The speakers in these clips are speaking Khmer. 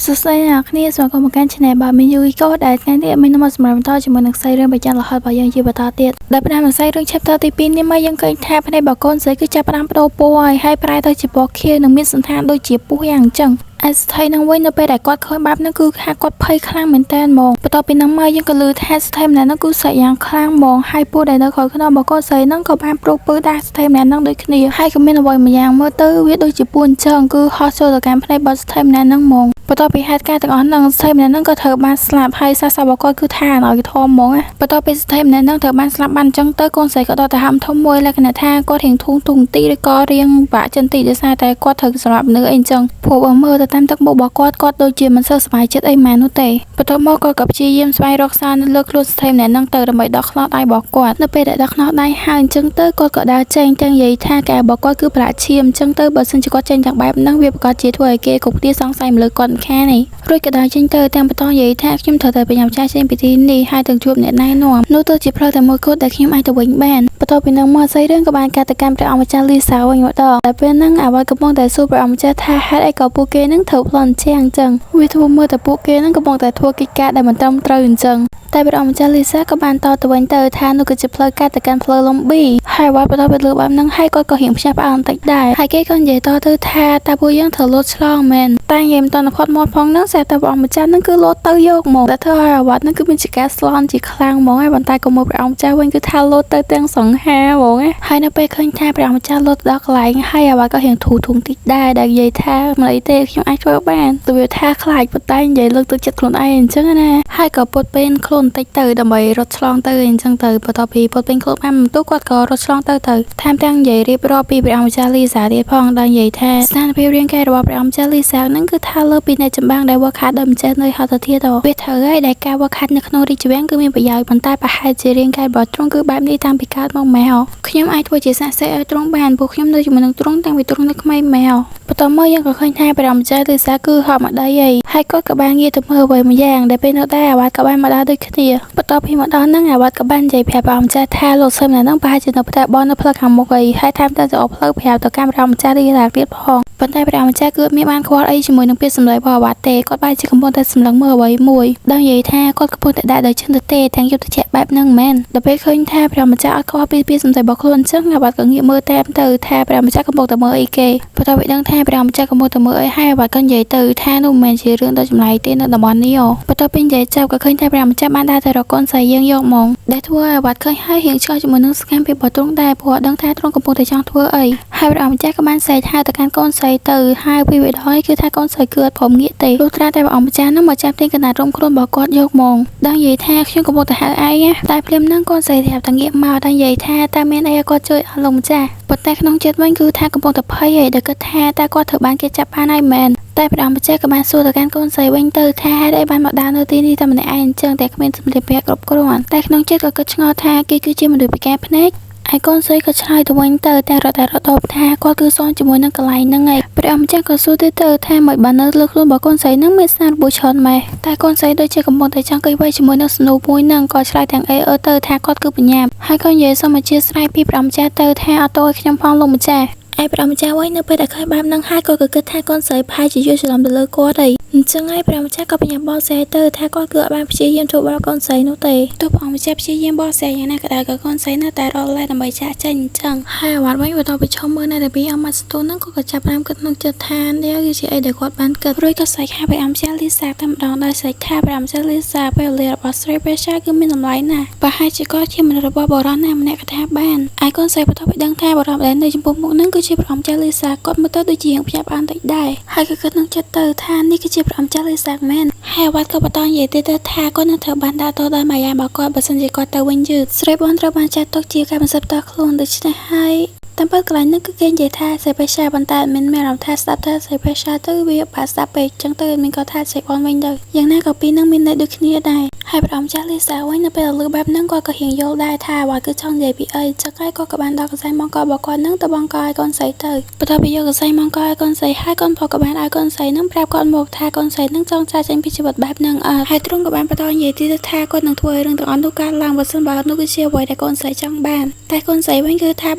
សួស្តីអ្នកនរគ្នាស្វាគមន៍មកកាន់ Channel បាទមានយូរីកូដែលថ្ងៃនេះមានមកសម្រាប់បន្តជាមួយនឹងខ្សែរឿងប្រចាំលហិតរបស់យើងជាបន្តទៀតដែលផ្ដើមខ្សែរឿង chapter ទី2នេះមកយើងឃើញថាភ្នែកបកូនស្រីគឺចាប់ផ្ដើមបដូរពណ៌ហើយហើយប្រែទៅជាពណ៌ខៀវនិងមានសន្តានដូចជាពស់យ៉ាងអញ្ចឹងឯស្ថីនឹងវិញនៅពេលដែលគាត់ឃើញបែបហ្នឹងគឺថាគាត់ភ័យខ្លាំងមែនតើហ្មងបន្ទាប់ពីហ្នឹងមកយើងក៏ឮថាស្ថីម្នាក់ហ្នឹងគឺស្រែកយ៉ាងខ្លាំងហ្មងហើយពស់ដែលនៅក្រោយខ្នងរបស់កូនស្រីហ្នឹងក៏បានព្រុសពើដាស់ស្ថីម្នាក់ហ្នឹងដូចគ្នាហើយក៏មានអ្វីម្យ៉ាងមើលទៅវាដូចជាពួនអញ្ចឹងគឺហោះចូលទៅកាន់ភ្នែករបស់ស្ថីម្នាក់ហ្នឹងហ្មងបន្ទាប់ពីហេតុការណ៍ទាំងអស់ហ្នឹងស្ថីម្នាក់ហ្នឹងក៏ត្រូវបានស្លាប់ហើយសាកសពរបស់គាត់គឺថាឲ្យធំហ្មងណាបន្ទាប់ពីស្ថីម្នាក់ហ្នឹងត្រូវបានស្លាប់បានអញ្ចឹងទៅកូនស្រីក៏ដល់ទៅហាំធំមួយលក្ខណៈថាគាត់រៀងធូងធូងទីឬក៏រៀងបាក់ចិនទីដោយសារតែគាត់ត្រូវសម្រាប់មនុស្សអីអញ្ចឹងព្រោះបើមើលទៅតាមទឹកមុខរបស់គាត់គាត់ដូចជាមិនសូវសប្បាយចិត្តអីម៉ាននោះទេបន្ទាប់មកគាត់ក៏ព្យាយាមស្វែងរកសារនៅលើខ្លួនស្ថីម្នាក់ហ្នឹងទៅដើម្បីដោះខ្នោះដៃរបស់គាត់នៅពេលដែលដោះខ្នោះដៃហើយអញ្ចឹងទៅគាត់ក៏ដើរចេញទាំងនិយាយថាកែរបស់គាត់គឺប្រឡាក់ឈាមអញ្ចឹងទៅបើសិនជាគាត់ចេញទាំងបែបហ្នឹងវាប្រកាសជាធ្វើឲ្យគេគ្រប់គ្នាសង្ស័យមកលើគាត់មិនខានទេរួចក៏ដើរចេញទៅទាំងបន្តនិយាយថាខ្ញុំត្រូវតែប្រញាប់ចាស់ចេញពីទីនេះហើយទៅជួបអ្នកណែនាំនោះទៅជាផ្លូវតែមួយគត់ដែលខ្ញុំអាចទៅវិញបានបន្ទាប់ពីនឹងមកស្អីរឿងក៏បានកាត់ទៅកាន់ព្រះអង្គម្ចាស់លីសាវិញម្ដងតែពេលហ្នឹងអ្វីកំពុងតែសួរព្រះអង្គម្ចាស់ថាហេតុអីក៏ពួកគេហ្នឹងត្រូវប្លន់ជាងអញ្ចឹងវាធ្វើមើលតែពួកគេហ្នឹងកំពុងតែធ្វើកិច្ចការដែលមិនត្រឹមត្រូវអញ្ចឹងតែព្រះអង្គម្ចាស់លីសាក៏បានតទៅវិញទៅថានោះគឺជាផ្លូវកាត់ទៅកាន់ផ្លូវលំប៊ីហើយអ្វីបន្ទាប់ពីលើបែបហ្នឹងហើយគាត់ក៏រៀងភ្ញាក់ផ្អើលបន្តិចដែរហើយគេក៏និយាយតទៅថាតើពួកយើងត្រូវលោតឆ្លងមែនតែនិយាយមិនតន់ផុតមាត់ផងហ្នឹងស្រាប់តែព្រះអង្គម្ចាស់ហ្នឹងគឺលោតទៅយកមកតែធ្វើឲ្យអាវ៉ាត់ហ្នឹងគឺមានជាការស្លន់ជាខ្លាំងហ្មងហើយប៉ុន្តែក៏មកព្រះអង្គម្ចាស់វិញគឺថាលោតទៅទាំងសង្ហាហ្មងហើយនៅពេលឃើញថាព្រះអង្គម្ចាស់លោតទៅដល់កន្លែងហើយអាវ៉ាត់ក៏រៀងធូរធុងតិចដែរដែលនិយាយថាមិនអីទេខ្ញុំអាចធ្វើបានទៅវាថាខ្លាចប៉ុន្តែនិយាយលើកទឹកចិត្តខ្លួនឯងអញ្ចឹងណាហើយក៏ពុតពេលខ្លួនបន្តិចទៅដើម្បីរត់ឆ្លងទៅអញ្ចឹងទៅបន្ទាប់ពីពុតពេលខ្លួនបានបន្ទុកគាត់ក៏រត់ឆ្លងទៅទៅថែមទាំងនិយាយរៀបរាប់ពីព្រះអង្គម្ចាស់លីសាទៀតផងដែលនិយាយថាស្ថានភាពរាងកាយរបស់ព្រះអង្គម្ចាស់លីសាហ្នឹងគឺថាលើពីអ្នកចម្បាំងដែលវឹកហាត់ដោយមិនចេះនឿយហត់ទៅទៀតវាត្រូវហើយដែលការវឹកហាត់នៅក្នុងរាជវាំងគឺមានប្រយោជន៍ប៉ុន្តែប្រហែលជារាងកាយរបស់ទ្រង់គឺបែបនេះតាំងពីកើតមកម៉ែខ្ញុំអាចធ្វើជាសាក្សីឲ្យទ្រង់បានព្រោះខ្ញុំនៅជាមួយនឹងទ្រង់តាំងពីទ្រង់នៅក្មេងម៉ែបន្ទាប់មកយើងក៏ឃើញថាព្រះអង្គម្ចាស់លីសាគឺហត់មកដីហីហើយគាត់ក៏បានងាកទៅមើលអ្វីមួយយ៉ាងដែលពេលនោះដែរអាវ៉ាត់ក៏បានមកដល់ដូចគ្នាបន្ទាប់ពីមកដល់ហ្នឹងអាវ៉ាត់ក៏បាននិយាយប្រាប់ព្រះអង្គម្ចាស់ថាលោកស្រីម្នាក់ហ្នឹងប្រហែលជានៅផ្ទះបងនៅផ្លូវខាងមុខអីហើយថែមទាំងទៅអកផ្លូវប្រាប់ទៅកាន់ព្រះអង្គម្ចាស់លីសាទៀតផងប៉ុន្តែព្រះអង្គម្ចាស់គឺអត់មានបានខ្វល់អីជាមួយនឹងពាក្យសម្ដីរបស់អាវ៉ាត់ទេគាត់បែរជាកំពុងតែសម្លឹងមើលអ្វីមួយដល់និយាយថាគាត់កំពុងតែដាក់ដោយឈិនទៅទេទាំងយុទ្ធជាបែបហ្នឹងមែនដល់ពេលឃើញថាព្រះម្ចាស់អត់ខ្វល់ពីពាក្យសម្ដីរបស់ខ្លួនអញ្ចឹងអាវ៉ាត់ក៏ងាកមើលតាមទៅថាព្រះម្ចាស់កំពុងតែមើលអីគេបន្ទាប់ពីដឹងថាព្រះម្ចាស់កំពុងតែមើលអីហើយអាវ៉ាត់ក៏និយាយទៅថានោះមិនមែនជារឿងដ៏ចម្លែកទេនៅតំបន់នេះបន្ទាប់ពីនិយាយចប់ក៏ឃើញថាព្រះម្ចាស់បានដើរទៅរកកូនស្រីយើងយកមកដែលធ្វើឲ្យអាវ៉ាត់ឃើញហើយរៀងឆ្ងល់ជាមួយនឹងសកម្មភាពរបស់ទ្រង់ដែរព្រោះអត់ដឹងថាទ្រង់កំពុងតែចង់ធ្វើអីហើយព្រះម្ចាស់ក៏បានស្រែកហៅទៅកាន់កូនស្រីទៅហើយពីវិដោយគឺថាកូនស្រីគឺអត់ព្រមងាកទេលុះត្រាតែព្រះអង្គម្ចាស់នឹងមកចាប់ទាញកណាត់រុំខ្លួនរបស់គាត់យកមកដល់និយាយថាខ្ញុំកំពុងតែហៅឯងតែភ្លាមហ្នឹងកូនស្រីប្រាប់តែងាកមកដល់និយាយថាតើមានអីឲ្យគាត់ជួយអស់លោកម្ចាស់ប៉ុន្តែក្នុងចិត្តវិញគឺថាកំពុងតែភ័យហើយដែលគិតថាតើគាត់ត្រូវបានគេចាប់បានហើយមែនតែព្រះអង្គម្ចាស់ក៏បានសួរទៅកាន់កូនស្រីវិញទៅថាហេតុអីបានមកដើរនៅទីនេះតែម្នាក់ឯងអញ្ចឹងតែគ្មានសម្ភារៈគ្រប់គ្រាន់តែក្នុងចិត្តក៏គិតឆ្ងល់ថាគេគឺជាមនុស្សពិការភ្នែកឯកូនស្រីក៏ឆ្លើយទៅវិញទៅតែរត់តែរត់តបថាគាត់គឺសងជាមួយនឹងកន្លែងហ្នឹងឯងព្រះអង្គម្ចាស់ក៏សួរទៀតទៅថាមិនបាននៅលើខ្លួនរបស់កូនស្រីហ្នឹងមានស្នារបួសច្រើនម៉េះតែកូនស្រីដូចជាកំពុងតែចង់គេវៃជាមួយនឹងស្នូមួយហ្នឹងក៏ឆ្លើយទាំងអេអឺទៅថាគាត់គឺបញ្ញាប់ហើយក៏និយាយសុំអធិស្ឋានពីព្រះអង្គម្ចាស់ទៅថាអត់ទោសឲ្យខ្ញុំផងលោកម្ចាស់ឯព្រះម្ចាស់វិញនៅពេលដែលឃើញបែបហ្នឹងហើយគាត់ក៏គិតថាកូនស្រីប្រហែលជាយល់ច្រឡំទៅលើគាត់ហើយអញ្ចឹងហើយព្រះម្ចាស់ក៏បញ្ញាបកស្រាយទៅថាគាត់គឺអត់បានព្យាយាមធ្វើបាបកូនស្រីនោះទេទោះព្រះអង្គម្ចាស់ព្យាយាមបកស្រាយយ៉ាងណាក៏ដោយក៏កូនស្រីនៅតែរកលេសដើម្បីចាកចេញអញ្ចឹងហើយអាវ៉ាត់វិញបន្ទាប់ពីឈប់មើលនៅតែពីអមស្ទូនហ្នឹងក៏ចាប់ផ្ដើមគិតក្នុងចិត្តថានេះគឺជាអីដែលគាត់បានគិតរួចក៏ស្រែកហៅព្រះអង្គម្ចាស់លីសាតែម្ដងដោយស្រែកថាព្រះអង្គម្ចាស់លីសាពេលវេលារបស់ស្រីប្រេសាគឺមានតម្លៃណាស់ប្រហែលជាគាត់ជាមនុស្សរបស់បុរសណាម្នាក់ក៏ថាបានឯកូនស្រីបន្ទាប់ពីដឹងថាបុរសដែលនៅចំពោះមុខហ្នឹងគឺជាព្រះអង្គម្ចាស់លីសាគាត់មើលទៅដូចជារៀងភ្ញាក់ផ្អើលតិចដែរហើយក៏គិតក្នុងចិត្តទៅថានេះគឺជាព្រះអង្គម្ចាស់លីសាមែនហើយអាវ៉ាត់ក៏បន្តនិយាយទៀតទៅថាគាត់នឹងត្រូវបានដាក់ទោសដោយម៉ាយ៉ារបស់គាត់បើសិនជាគាត់ទៅវិញយឺតស្រីបនត្រូវបានចាត់ទុកជាការបន្សុទ្ធផ្ទាល់ខ្លួនដូច្នេះហើយតាមពិតកន្លែងនេះគឺគេនិយាយថាស្រីបេសាប៉ុន្តែមិនមានអារម្មណ៍ថាស្ដាប់ថាស្រីបេសាទៅវាបាក់ស្ដាប់ពេកចឹងទៅមានគាត់ថាស្រីបនវិញទៅយ៉ាងណាក៏ពីរនឹងមានន័យដូចគ្នាដែរ ហើយព្រះអង្គចាស់លីសាវិញនៅពេលដែលឮបែបហ្នឹងគាត់ក៏រៀងយល់ដែរថាអ្វីគឺចង់និយាយពីអីចឹងហើយគាត់ក៏បានដោះកសែងបងករបស់គាត់ហ្នឹងទៅបងកឲ្យកូនស្រីទៅបន្ទាប់ពីយកកសែងបងកឲ្យកូនស្រីហើយកូនប្រុសក៏បានឲ្យកូនស្រីហ្នឹងប្រាប់គាត់មកថាកូនស្រីហ្នឹងចង់ចាកចេញពីជីវិតបែបហ្នឹងអត់ហើយទ្រង់ក៏បានបន្តនិយាយទៀតថាគាត់នឹងធ្វើឲ្យរឿងទាំងអស់នោះកើតឡើងបើសិនបើនោះគឺជាអ្វីដែលកូនស្រីចង់បានតែកូនស្រីវិញគឺថ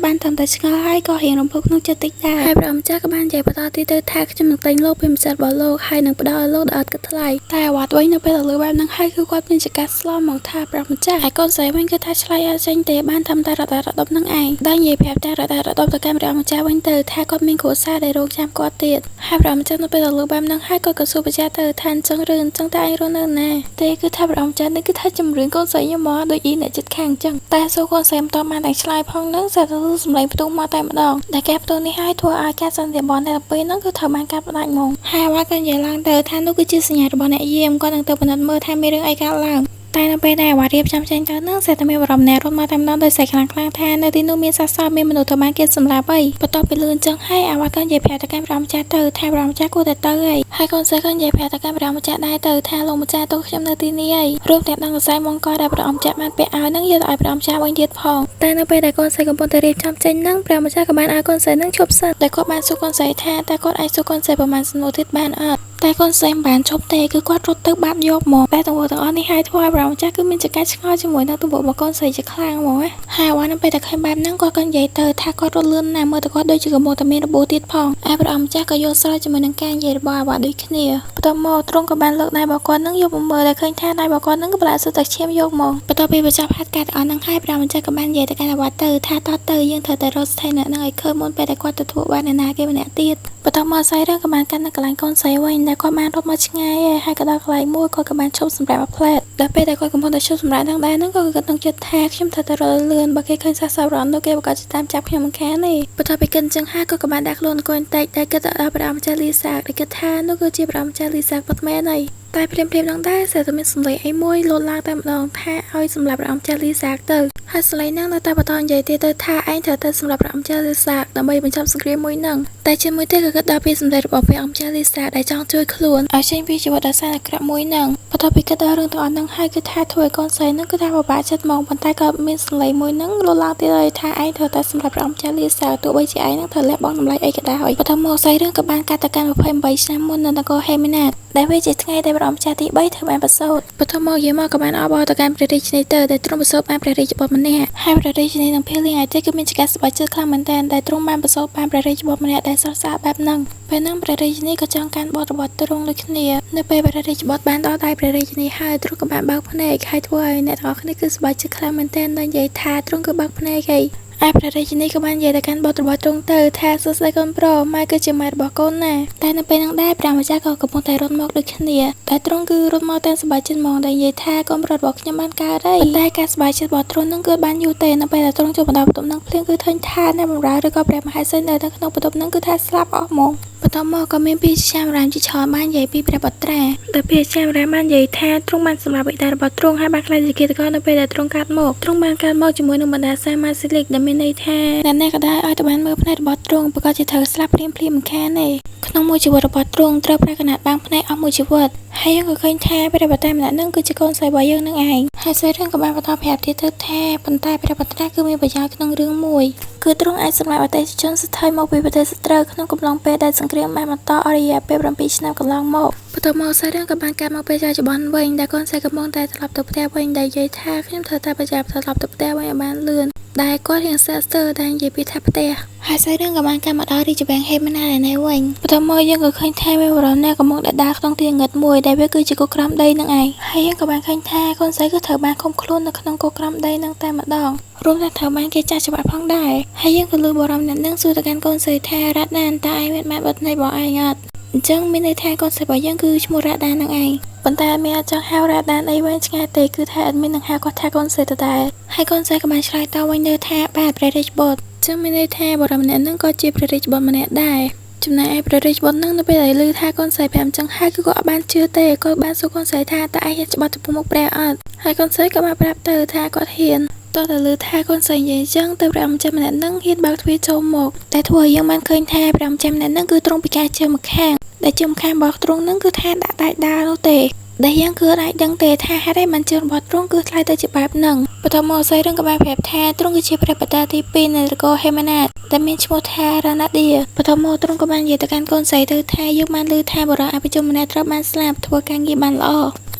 ាបានត្រឹមតែឆ្ងល់ហើយក៏រៀងរំភើបក្នុងចិត្តតិចដែរហើយព្រះម្ចាស់ក៏បាននិយាយបន្តទៀតទៅថាខ្ញុំនឹងទិញលោកពីម្ចាស់របស់លោកហើយនឹងផ្ដល់ឲ្យលោកដោយអត់គិតថ្លៃតែអាវ៉ាត់វិញនៅពេលដែលលើបែបហ្នឹងហើយគឺគាត់មានចកាស្លំមកថាព្រះម្ចាស់ហើយកូនស្រីវិញគឺថាឆ្លើយអត់ចេញទេបានត្រឹមតែរត់រដប់នឹងឯងដល់និយាយប្រាប់តែរត់រដប់ទៅកាន់ព្រះម្ចាស់វិញទៅថាគាត់មានគ្រួសារដែលរងចាំគាត់ទៀតហើយព្រះម្ចាស់នៅពេលដែលលើបែបហ្នឹងហើយគាត់ក៏សួរបញ្ជាក់ទៅថាអញ្ចឹងឬអញ្ចឹងតែឯងរស់នៅណាទេគឺថាព្រះម្ចាស់នេះគឺថាជំរឿនកូនស្រីខ្ញុំមកដូចអ៊ីអ្នកចិត្តខាងអញ្ចឹងតែសួរកូនស្រីមិនតបានតែឆ្លើយផងហ្នឹងស្រាប់តែសម្លេងផ្ទុះមកតែម្ដងដែលការផ្ទុះនេះហើយធ្វើឲ្យការសន្និបាតនៅពេលហ្នឹងគឺត្រូវបានកាត់ផ្ដាច់ហ្មងហើយអ្វីក៏និយាយឡើងទៅថានោះគឺជាសញ្ញារបស់អ្នកយាមគាត់នឹងទៅពិនិត្យមើលថាមានរឿងអីកើតឡើងតែនៅពេលដែលអាវ៉ារៀបចំចេញទៅនឹងស្រាប់តែមានបរិមម្នាក់រត់មកតែម្ដងដោយស្អីខ្លាំងខ្លាំងថានៅទីនោះមានសាកសពមានមនុស្សត្រូវបានគេសម្លាប់អីបន្ទាប់ពីលឿនចឹងហើយអាវ៉ាក៏និយាយប្រាប់ទៅកាន់ព្រះម្ចាស់ទៅថាព្រះម្ចាស់គួរតែទៅអីហើយកូនស្រីក៏និយាយប្រាប់ទៅកាន់ព្រះម្ចាស់ដែរទៅថាលោកម្ចាស់ទុកខ្ញុំនៅទីនេះអីរួមទាំងដងកសែមង្គលដែលព្រះម្ចាស់បានពាក់ឲ្យនឹងយកទៅឲ្យព្រះម្ចាស់វិញទៀតផងតែនៅពេលដែលកូនស្រីកំពុងតែរៀបចំចេញនឹងព្រះម្ចាស់ក៏បានឲ្យកូនស្រីនឹងឈប់សិនតែគាត់បានសួរកូនស្រីថាតើគាត់អាចសួរកូនស្រីប្រហែលសំណួរទៀតបានអត់តែកូនស្រីមិនបានឈប់ទេគឺគាត់រត់ទៅបាត់យកមកតែទង្វើទាំងអស់នេះហើយធ្វើឲ្យព្រះម្ចាស់គឺមានចកាឆ្ងល់ជាមួយនឹងទង្វើរបស់កូនស្រីជាខ្លាំងហ្មងណាហើយអ្វីនៅពេលតែឃើញបែបហ្នឹងគាត់ក៏និយាយទៅថាគាត់រត់លឿនណាស់មើលទៅគាត់ដូចជាកំពុងតែមានរបួសទៀតផងឯព្រះអង្គម្ចាស់ក៏យល់ស្របជាមួយនឹងការនិយាយរបស់អាវ៉ាដូចគ្នាបន្ទាប់មកទ្រង់ក៏បានលើកដៃរបស់គាត់នឹងយកមកមើលដែលឃើញថាដៃរបស់គាត់នឹងក៏ប្រឡាក់សុទ្ធតែឈាមយកមកបន្ទាប់ពីបញ្ចប់ហេតុការណ៍ទាំងអស់ហ្នឹងហើយព្រះអង្គម្ចាស់ក៏បាននិយាយទៅកាន់អាវ៉ាទៅថាតទៅយើងត្រូវតែរកស្ថិនៈនឹងឲ្យឃើញមុនពេលដែលគាត់ទៅធ្វើបានអ្នកណាគេម្នាក់ទៀតបន្ទាប់មកស្រីរឿងក៏បានកាន់នៅកន្លែងកូនស្រីវិញដែលគាត់បានរត់មកឆ្ងាយហើយក៏ដល់កន្លែងមួយគាត់ក៏បានឈប់សម្រាប់មួយផ្លែតដល់ពេលដែលគាត់កំពុងតែឈប់សម្រាប់នឹងដែរហ្នឹងក៏គិតក្នុងចិត្តថាខ្ញុំត្រូវតែរត់លឿនបើគេឃើញសាសសពរត់នោះគេប្រកាសជាតាមចាប់ខ្ញុំមិនខានទេបន្ទាប់ពីគិតអញ្ចឹងហើយគាត់ក៏បានដាក់ខ្លួនអង្គុយបន្តិចដែលគិតទៅដល់ព្រះអង្គម្ចាស់លីសាដែលគិតថានោះគឺជាព្រះអង្គម្ចាស់លីសាពិតមែនហើយតែភ្លាមៗនឹងដែរស្រាប់តែមានសម្លេងអីមួយលោតឡើងតែម្ដងថាឲ្យសម្លាប់ព្រះអង្គម្ចាស់លីសាទៅហើយសម្លេងហ្នឹងនៅតែបន្តនិយាយទៀតទៅថាឯងត្រូវតែសម្លាប់ព្រះអង្គម្ចាស់លីសាដើម្បីបញ្ចប់សង្គ្រាមមួយហ្នឹងតែជាមួយទៀតក៏គិតដល់ពីសម្លេងរបស់ព្រះអង្គម្ចាស់លីសាដែលចង់ជួយខ្លួនឲ្យចេញពីជីវិតដ៏សែនអាក្រក់មួយហ្នឹងបន្ទាប់ពីគិតដល់រឿងទាំងអស់ហ្នឹងហើយគឺថាធ្វើឲ្យកូនស្រីហ្នឹងគឺថាពិបាកចិត្តហ្មងប៉ុន្តែក៏មានសម្លេងមួយហ្នឹងលោតឡើងទៀតហើយថាឯងត្រូវតែសម្លាប់ព្រះអង្គម្ចាស់លីសាទោះបីជាឯងហ្នឹងត្រូវលះបង់តម្លៃអីក៏ដោយបន្ទាប់មកស្រីរឿងក៏បានកាត់ទៅកាន់28ឆ្នាំមុននៅនគរហេមីណាតដែលវាជាថ្ងៃដែលព្រះអង្គម្ចាស់ទី3ត្រូវបានប្រសូតបន្ទាប់មកយាមក៏បានអបអរទៅកាន់ព្រះរាជនីទៅដែលទ្រង់ប្រសូតបានព្រះរាជបុត្រម្នាក់ហើយព្រះរាជនីនិងភរិយាឯទៀតគឺមានចកាសប្បាយចិត្តខ្លាំងមែនទែនដែលទ្រង់បានប្រសូតបានព្រះរាជបុត្រម្នាក់ដែលស្រស់ស្អាតបែបហ្នឹងពេលហ្នឹងព្រះរាជនីក៏ចង់កាន់បុត្ររបស់ទ្រង់ដូចគ្នានៅពេលព្រះរាជបុត្របានដល់ដៃព្រះរាជនីហើយទ្រង់ក៏បានបើកភ្នែកហើយធ្វើឲ្យអ្នកទាំងអស់គ្នាគឺសប្បាយចិត្តខ្លាំងមែនទែនដែលនិយាយថាទ្រង់គឺបើកភ្នែកឯឯព្រះរាជនីក៏បាននិយាយទៅកាន់បុត្ររបស់ទ្រង់ទៅថាសួស្តីកូនប្រុសម៉ែគឺជាម៉ែរបស់កូនណាតែនៅពេលហ្នឹងដែរព្រះម្ចាស់ក៏កំពុងតែរត់មកដូចគ្នាតែទ្រង់គឺរត់មកទាំងសប្បាយចិត្តហ្មងដែលនិយាយថាកូនប្រុសរបស់ខ្ញុំបានកើតហើយប៉ុន្តែការសប្បាយចិត្តរបស់ទ្រង់ហ្នឹងគឺបានយូរទេនៅពេលដែលទ្រង់ចូលមកដល់បន្ទប់ហ្នឹងភ្លាមគឺឃើញថាអ្នកបម្រើឬក៏ព្រះមហេសីនៅក្នុងបន្ទប់ហ្នឹងគឺថាស្លាប់អស់ហ្មងបន្ទាប់មកក៏មានពីចាមរាមជាច្រើនបាននិយាយពីព្រះបុត្រាដែលពីចាមរាមបាននិយាយថាទ្រង់បានសម្រាប់បិតារបស់ទ្រង់ហើយបានក្លាយជាឃាតករនៅពេលដែលទ្រង់កើតមកទ្រង់បានកើតមកជាមួយនឹងបណ្ដាសាម៉ាស៊ីលិកដែលមានន័យថាអ្នកណាក៏ដោយឲ្យតែបានមើលភ្នែករបស់ទ្រង់ប្រកាសជាត្រូវស្លាប់ភ្លាមៗមិនខានទេក្នុងមួយជីវិតរបស់ទ្រង់ត្រូវប្រើកណាត់បាំងភ្នែកអស់មួយជីវិតហើយយើងក៏ឃើញថាព្រះបុត្រាម្នាក់នឹងគឺជាកូនស្រីរបស់យើងនឹងឯងហើយស្រីរឿងក៏បានបន្តប្រាប់ទៀតទៅថាប៉ុន្តែព្រះបុត្រាគឺមានប្រយោជន៍ក្នុងរឿងមួយគឺទ្រង់អាចសម្លាប់អតិថិជនស្ថិតមកពីប្រទេសសត្រូវក្នុងកំឡុងពេលដែលសង្គ្រាមបានបន្តអស់រយៈពេល7ឆ្នាំកន្លងមកបន្ទាប់មកស្រីរឿងក៏បានកើតមកពេលបច្ចុប្បន្នវិញដែលកូនស្រីកំពុងតែត្រឡប់ទៅផ្ទះវិញដែលនិយាយថាខ្ញុំត្រូវតែប្រញាប់ត្រឡប់ទៅផ្ទះវិញឲ្យបានលឿនដែលគាត់រៀងសើស្ទើដែលនិយាយពីថាផ្ទះហើយស្រីរឿងក៏បានកាត់មកដល់រាជវាំងហេមណាឯនេះវិញបន្ទាប់មកយើងក៏ឃើញថាមានបរិណាកំពុងតែដើរក្នុងទីងងឹតមួយដែលវាគឺជាគុកក្រោមដីនឹងឯងហើយយើងក៏បានឃើញថាកូនស្រីគឺត្រូវបានឃុំខ្លួននៅក្នុងគុកក្រោមដីនឹងតែម្ដងរួមទាំងត្រូវបានគេចាក់ច្បាប់ផងដែរហើយយើងក៏លើបរិមអ្នកនឹងសួរទៅកាន់កូនស្រីថារ៉ាដានតើឯងមានបានបិទភ្នែករបស់ឯងអត់អញ្ចឹងមានន័យថាកូនស្រីរបស់យើងគឺឈ្មោះរ៉ាដាននឹងឯងប៉ុន្តែមានអត់ចង់ហៅរ៉ាដានអីវែងឆ្ងាយទេគឺថាអត់មាននឹងហៅគាត់ថាកូនស្រីទៅដែរហើយកូនស្រីក៏បានឆ្លើយតបវិញនៅថាបាទព្រះរាជបុត្រចឹងមានន័យថាបរិមម្នាក់នឹងក៏ជាព្រះរាជបុត្រម្នាក់ដែរចំណែកឯព្រះរាជបុត្រនឹងនៅពេលដែលឮថាកូនស្រីប្រាប់អញ្ចឹងហើយគឺគាត់អត់បានជឿទេគាត់បានសួរកូនស្រីថាតើឯងហ៊ានច្បាប់ចំពោះមុខព្រះអត់ហើយកូនស្រីក៏បានប្រាប់ទៅថាគាត់ហ៊ានតោះតែឮថាកូនស្រីនិយាយអញ្ចឹងទៅព្រះម្ចាស់ម្នាក់នឹងហ៊ានបើកទ្វារចូលមកតែធ្វើឲ្យយើងបានឃើញថាព្រះម្ចាស់ម្នាក់នឹងគឺទ្រង់ពិការជើងម្ខាងដែលជើងម្ខាងរបស់ទ្រង់នឹងគឺថាដាក់ដៃដើរនោះទេ ដែលយើងគឺអាចដឹងទេថាហេតុអីបានជើងរបស់ទ្រង់គឺក្លាយទៅជាបែបហ្នឹងបន្ទាប់មកសាច់រឿងក៏បានប្រាប់ថាទ្រង់គឺជាព្រះបិតាទី2នៃត្រកូលហេម៉ាណាតដែលមានឈ្មោះថារ៉ាណាឌៀបន្ទាប់មកទ្រង់ក៏បាននិយាយទៅកាន់កូនស្រីទៅថាយើងបានឮថាបុរសអភិជនម្នាក់ត្រូវបានស្លាប់ធ្វើការងារបានល្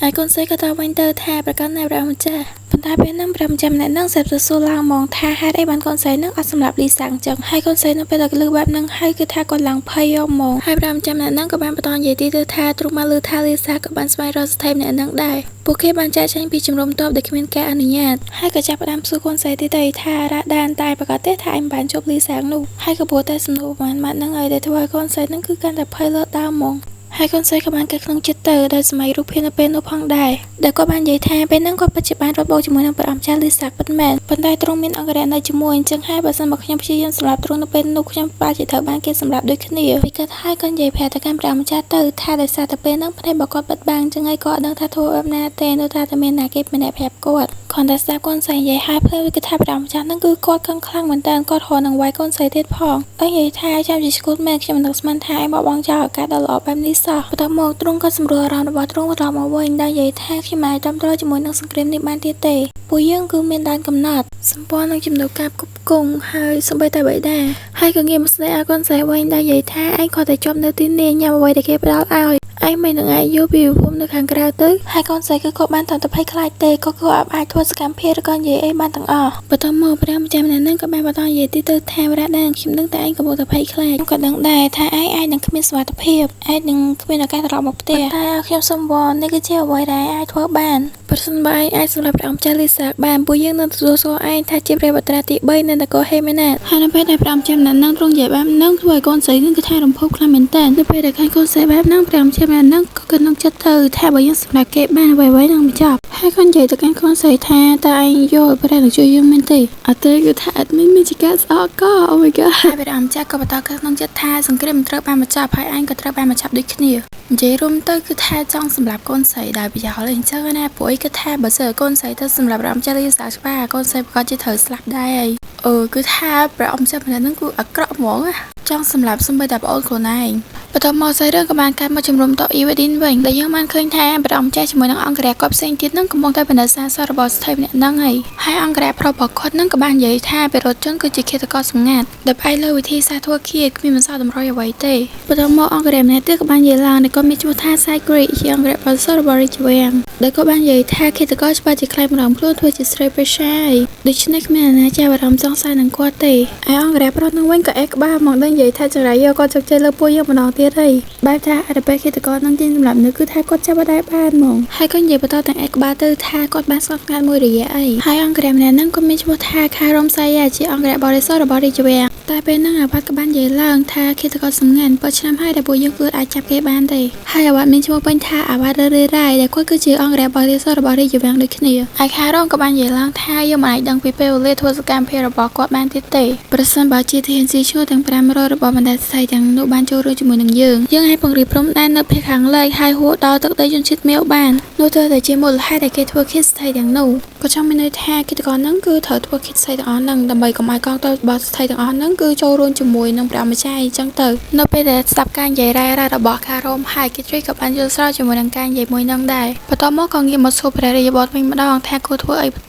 អហើយកូនស្រីក៏តបវិញទៅថាប្រកាសណាព្រះម្ចាស់ប៉ុន្តែពេលហ្នឹងព្រះម្ចាស់ម្នាក់ហ្នឹងសេពសួរឡើងហ្មងថាហេតុអីបានកូនស្រីហ្នឹងអត់សម្លាប់លីសាំងចឹងហើយកូនស្រីនៅពេលដែលឮបែបហ្នឹងហើយគឺថាគាត់ឡើងភ័យយកហ្មងហើយព្រះម្ចាស់ម្នាក់ហ្នឹងក៏បានបន្តនិយាយទៀតទៅថាទ្រង់បានឮថាលីសាក៏បានស្វែងរកស្ថិម្នាក់ហ្នឹងដែរពួកគេបានចាកចេញពីជំរំទ័ពដោយគ្មានការអនុញ្ញាតហើយក៏ចាប់ផ្ដើមសួរកូនស្រីទៀតទៅថារ៉ាដានតែប្រកាសទេថាឯងបានជួបលីសាំងនោះហើយក៏ព្រោះតែសំណួរប្រហែលម៉ាត់ហ្នឹងហើយដែលធ្វើឲ្យកូនស្រីហ្នឹងគឺកាន់តែភ័យលើដើមហ្មងហើយកូនស្រីក៏បានកើតក្នុងចិត្តទៅដោយសម័យរូបភាពនៅពេលនោះផងដែរដែលគាត់បាននិយាយថាពេលហ្នឹងគាត់ពិតជាបានរត់បោកជាមួយនឹងព្រះអង្គចាស់លីសាពិតមែនប៉ុន្តែទ្រង់មានអង្គរៈនៅជាមួយអញ្ចឹងហើយបើសិនមកខ្ញុំព្យាយាមសម្លាប់ទ្រង់នៅពេលនោះខ្ញុំបាជាត្រូវបានគេសម្លាប់ដូចគ្នាពីគាត់ហើយគាត់និយាយប្រាប់ទៅកាន់ព្រះអង្គចាស់ទៅថាដោយសារតែពេលហ្នឹងភ្នែករបស់គាត់បិទបាំងអញ្ចឹងហើយគាត់អត់ដឹងថាធ្វើបែបណាទេនោះថាតែមានណាគេម្នាក់ប្រាប់គាត់គ្រាន់តែស្ដាប់កូនស្រីនិយាយហើយភ្លាមគឺថាព្រះអង្គចាស់ហ្នឹងគឺគាត់ខឹងខ្លាំងមែនតើគាត់រហនឹងវាយកូនស្រីទៀតផងអីនិយាយថាចាំជាឈួតមែនខ្ញុំមិននឹកស្មានថាឯងបោះបង់ចោលឱកាសដ៏ល្អបែបនេះសោះបន្ទាប់មកទ្រង់ក៏សម្រួលអារម្មណ៍របស់ទ្រង់ត្រឡប់មកវិញដោយនិយាយថាខ្ញុំមិនអាចទ្រាំទ្រជាមួយនឹងសង្គ្រាមនេះបានទៀតទេពួកយើងគឺមានដែនកំណត់សម្ព័ន្ធនឹងជំនួសការផ្គប់ផ្គង់ហើយសូម្បីតែបិតាហើយក៏ងាកមកស្នេហ៍ឲ្យកូនស្រីវិញដោយនិយាយថាឯងគ្រាន់តែជាប់នៅទីនេះញ៉ាំអ្វីដែលគេផ្ដល់ឲ្យឯងមិននឹងអាចយល់ពីពិភពនៅខាងក្រៅទៅហើយកូនស្រីគឺគាត់បានតែភ័យខ្លាចទេក៏គឺអត់អាចធ្វើសកម្មភាពឬក៏និយាយអីបានទាំងអស់បន្ទាប់មកព្រះម្ចាស់ម្នាក់ហ្នឹងក៏បានបន្តនិយាយទៀតទៅថាវរៈដែរខ្ញុំដឹងតែឯងកំពុងតែភ័យខ្លាចខ្ញុំក៏ដឹងដែរថាឯងអាចនឹងគ្មានសុវត្ថិភាពអាចនឹងគ្មានឱកាសត្រឡប់មកផ្ទះតែខ្ញុំសូមវល់នេះគឺជាអ្វីដែលអាចធ្វើបានប្រសិនបើឯងអាចសម្រាប់ព្រះអង្គចាស់លីសាបានពួកយើងនឹងទទួលស្គាល់ឯងថាជាព្រះបុត្រាទី3នៃនគរហេមេណាតហើយនៅពេលដែលព្រះអង្គចាស់ម្នាក់ហ្នឹងទ្រង់និយាយបែបហ្នឹងធ្វើឲ្យកូនស្រីនឹងគឺថារំភើបខ្លាំងមែនតើនៅពេលដែលឃើញកូនស្រីបែបហ្នឹងព្រះអង្គចាស់ម្នាក់ហ្នឹងក៏គិតក្នុងចិត្តទៅថាបើយើងសម្រាប់គេបានអ្វីៗនឹងបញ្ចប់ហើយគាត់និយាយទៅកាន់កូនស្រីថាតើឯងយល់ព្រះនឹងជួយយើងមែនទេអត់ទេគឺថាអត់មានមានជាការស្អកក Oh my god ហើយព្រះអង្គចាស់ក៏បន្តគិតក្នុងចិត្តថាសង្គ្រាមមិនត្រូវបានបញ្ចប់ហើយឯងក៏ត្រូវបានបញ្ចប់ដូចគ្នានិយាយរួមទៅគឺថាចង់សម្លាប់កូនស្រីដោយប្រយោលអីចឹងណាព្រោះអីគឺថាបើសិនកូនស្រីទៅសម្លាប់ព្រះអង្គចាស់លីសាច្បាស់កូនស្រីប្រកាសជាត្រូវស្លាប់ដែរហើយអឺគឺថាព្រះអង្គចាស់ម្នាក់ហ្នឹងគឺអាក្រក់ហ្មងណាចង់សម្លាប់សូម្បីតែប្អូនខ្លួនឯងបន្ទាប់មកសាច់រឿងក៏បានកាត់មកជំរំតអ៊ីវ៉េឌីនវិញដែលយើងបានឃើញថាព្រះអង្គចាស់ជាមួយនឹងអង្គរៈគាត់ផ្សេងទៀតនឹងកំពុងតែបណ្ឌិតសារសរបស់ស្ថិម្នាក់ហ្នឹងហើយហើយអង្គរៈប្រុសរបស់គាត់នឹងក៏បាននិយាយថាពិរុទ្ធជនគឺជាឃាតករសម្ងាត់ដែលផ្អែកលើវិធីសាស្ត្រធ្វើឃាតគ្មានបន្សល់តម្រុយអ្វីទេបន្ទាប់មកអង្គរៈម្នាក់ទៀតក៏បាននិយាយឡើងដែលគាត់មានឈ្មោះថាសាយគ្រីជាអង្គរៈបរិសុទ្ធរបស់រាជវាំងដែលគាត់បាននិយាយថាឃាតករច្បាស់ជាក្លែងបន្លំខ្លួនធ្វើជាស្រីប្រឆាយដូច្នេះគ្មានអ្នកណាចាប់អារម្មណ៍សង្ស័យនឹងគាត់ទេឯអង្គរៈប្រុសនឹងវិញក៏អេក្បាលមកដឹងនិយាយថាចង្រៃយកគាត់ជោគជ័យលើពួកយើងម្ដងទៀតហើយបែបថាអរិបេឃាតករនឹងចេញសម្រាប់នៅគឺថាគាត់ចាប់ដែរបានហ្មងហើយក៏និយាយបន្តទាំងអេក្បាលទៅថាគាត់បានស្ងប់ស្ងាត់មួយរយៈអីហើយអង្គរៈម្នាក់ហ្នឹងក៏មានឈ្មោះថាខារ៉ុមសាយ៉ាជាអង្គរៈបរិសុទ្ធរបស់រាជវាំងតែពេលហ្នឹងអាវ៉ាត់ក៏បាននិយាយឡើងថាឃាតករសម្ងាត់7ឆ្នាំហើយដែលពួកយើងគឺអាចចាប់គេបានទេហើយអាវ៉ាត់មានឈ្មោះពេញថាអាវ៉ាត់រឿរ៉ៃដែលគាត់គឺជាអង្គរៈបរិសុទ្ធរបស់រាជវាំងដូចគ្នាហើយខារ៉ុមក៏បាននិយាយឡើងថាយើងមិនអាចដឹងពីពេលវេលាធ្វើសកម្មភាពរបស់គាត់បានទៀតទេប្រសិនបើជាធានស៊ីឈ្នួលទាំង500របស់បណ្ដាស្ថីទាំងនោះបានចូលរួមជាមួយនឹងយើងយើងអាចពង្រីកព្រំដែននៅភាគខាងលិចហើយហួរដល់ទឹកដីជនជាតិមៀវបាននោះត្រូវតែជាមូលហេតុដែលគេធ្វើឃាតស្ថីទាំងនោះក៏ចង់មានន័យថាគិតកោហ្នឹងគឺត្រូវធ្វើឃាតស្ថីទាំងអស់ហ្នឹងដើម្បីកុំឲ្យកងទ័ពរបស់ស្ថីទាំងអស់ហ្នឹងគឺចូលរួមជាមួយនឹងព្រះម្ចាស់អីចឹងទៅនៅពេលដែលស្ដាប់ការនិយាយរ៉ែរ៉ារបស់ខារ៉ូមហើយគិទ្រីក៏បានយល់ស្របជាមួយនឹងការនិយាយមួយហ្នឹងដែរបន្ទាប់មកក៏ងាកមកសួរព្រះរាជបុត្រវិញម្ដងថាគួរធ្វើអីបន្ត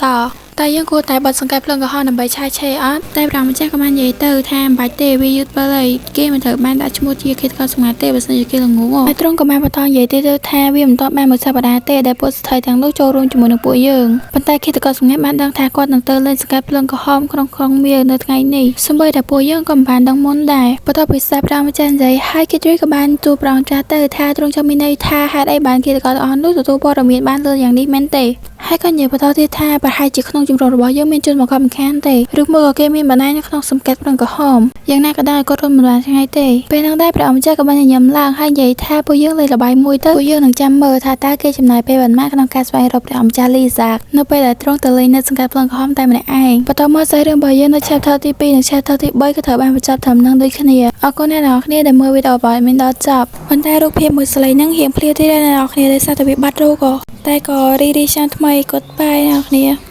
តែយើងគួរតែបិទសង្កេតភ្លើងក្រហមដើម្បីឆាយឆេអត់តែព្រះម្ចាស់ក៏បាននិយាយទៅថាមិនបាច់ទេវាយឺតពេលហើយគេមិនត្រូវបានដាក់ឈ្មោះជាឃាតករសម្ងាត់ទេបើសិនជាគេល្ងងហើយទ្រង់ក៏បានបន្តនិយាយទៀតទៅថាវាមិនទាន់បានមួយសប្តាហ៍ទេដែលពួកស្ត្រីទាំងនោះចូលរួមជាមួយនឹងពួកយើងប៉ុន្តែឃាតករសម្ងាត់បានដឹងថាគាត់នឹងទៅលេងសង្កេតភ្លើងក្រហមក្នុងក្រុងមៀវនៅថ្ងៃនេះសូម្បីតែពួកយើងក៏មិនបានដឹងមុនដែរបន្ទាប់ពីស្ដាប់ព្រះម្ចាស់និយាយហើយគិតរីក៏បានទូលព្រះម្ចាស់ទៅថាទ្រង់ចង់មានន័យថាហេតុអីបានឃាតករទាំងអស់នោះទទួលព័ត៌មានបានលឿនយ៉ាងនេះមែនទេហើយក៏និយាយបន្តទៀតថាប្រហែលជាក្នុងជំរំរបស់យើងមានជនបង្កបង្ខានទេឬមួយក៏គេមានបណ្ដាញនៅក្នុងសង្កេតភ្លើងក្រហមយ៉ាងណាក៏ដោយគាត់រត់មិនបានឆ្ងាយទេពេលហ្នឹងដែរព្រះអង្គម្ចាស់ក៏បានញញឹមឡើងហើយនិយាយថាពួកយើងលេងល្បែងមួយទៅពួកយើងនឹងចាំមើលថាតើគេចំណាយពេលប៉ុន្មានក្នុងការស្វែងរកព្រះអង្គម្ចាស់លីសានៅពេលដែលទ្រង់ទៅលេងនៅសង្កេតភ្លើងក្រហមតែម្នាក់ឯងបន្តមកសាច់រឿងរបស់យើងនៅ chapter ទី2និង chapter ទី3ក៏ត្រូវបានបញ្ចប់ត្រឹមហ្នឹងដូចគ្នាអរគុណអ្នកនរគ្នាដែលមើលវីដេអូរបស់មានដល់ចប់ប៉ុន្តែរូបភាពមួយស្លីហ្នឹងរៀងភ្លាទៀតដែរអ្នកនរគ្នាដោយសារតែវាបាត់រូបក៏តែក៏រីរីឆ្នាំថ្មីគាត់បាយអ្នកនរគ្នា។